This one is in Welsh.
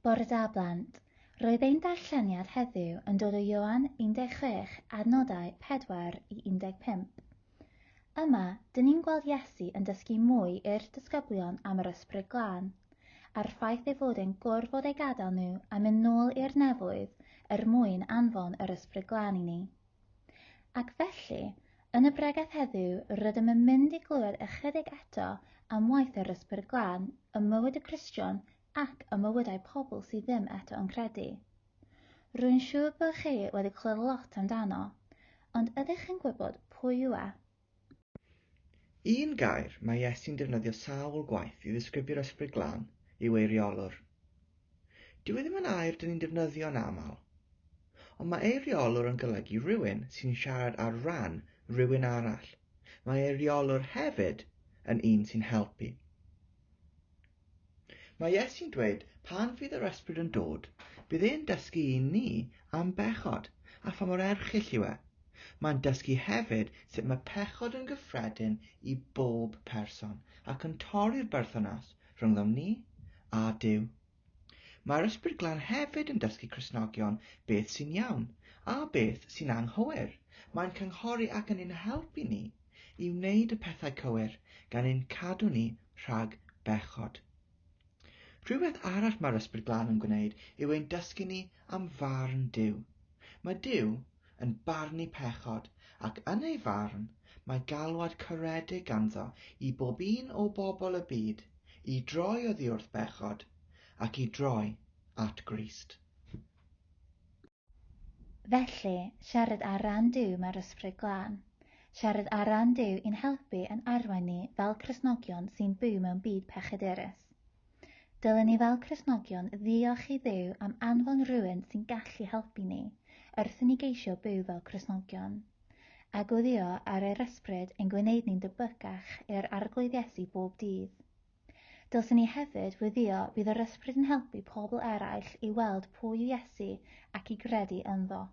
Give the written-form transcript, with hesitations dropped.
Bore da blant. Roedd ein darlleniad heddiw yn dod o Ioan 16 adnodau 4 i 15. Yma, dyn ni'n gweld Iesu yn dysgu mwy i'r disgyblion am yr Ysbryd Glân, a'r ffaith ei fod e'n gorfod eu gadael nhw a mynd nôl i'r nefoedd er mwyn anfon yr Ysbryd Glân i ni. Ac felly, yn y bregeth heddiw, rydym yn mynd i glywed ychydig eto am waith yr Ysbryd Glân ym mywyd y Cristion ac ym mywydau pobl sydd ddim eto yn credu. Rwy'n siŵr bod chi wedi clywed lot amdano, ond ydych chi'n gwybod pwy yw e? Un gair mae Iesu'n defnyddio sawl gwaith i ddisgrifio'r Ysbryd Glân yw eiriolwr. Dyw e ddim yn air dyn ni'n defnyddio'n aml. Ond mae eiriolwr yn golygu rhywun sy'n siarad ar ran rhywun arall. Mae eiriolwr hefyd yn un sy'n helpu. Mae Iesu'n dweud pan fydd yr Ysbryd yn dod, bydd e'n dysgu i ni am bechod a pha mor erchyll yw e. Mae'n dysgu hefyd sut mae pechod yn gyffredin i bob person ac yn torri'r berthynas rhyngddom ni a Duw. Mae'r Ysbryd Glân hefyd yn dysgu Cristnogion beth sy'n iawn a beth sy'n anghywir. Mae'n cynghori ac yn ein helpu ni i wneud y pethau cywir gan ein cadw ni rhag bechod. Rhywbeth arall mae'r Ysbryd Glân yn gwneud yw ein dysgu ni am farn Duw. Mae Duw yn barnu pechod ac yn ei farn mae galwad caredig ganddo i bob un o bobl y byd i droi oddi wrth bechod ac i droi at Grist. Felly, siarad ar ran Duw mae'r Ysbryd Glân. Siarad ar ran Duw i'n helpu yn arwain ni fel Cristnogion sy'n byw mewn byd pechadurus. Dylen ni fel Cristnogion ddiolch i Dduw am anfon rhywun sy'n gallu helpu ni wrth i ni geisio byw fel Cristnogion, a gweddïo ar yr Ysbryd ein gwneud ni'n debycach i'r Arglwydd Iesu bob dydd. Dylsen ni hefyd weddïo bydd yr Ysbryd yn helpu pobl eraill i weld pwy yw Iesu ac i gredu ynddo.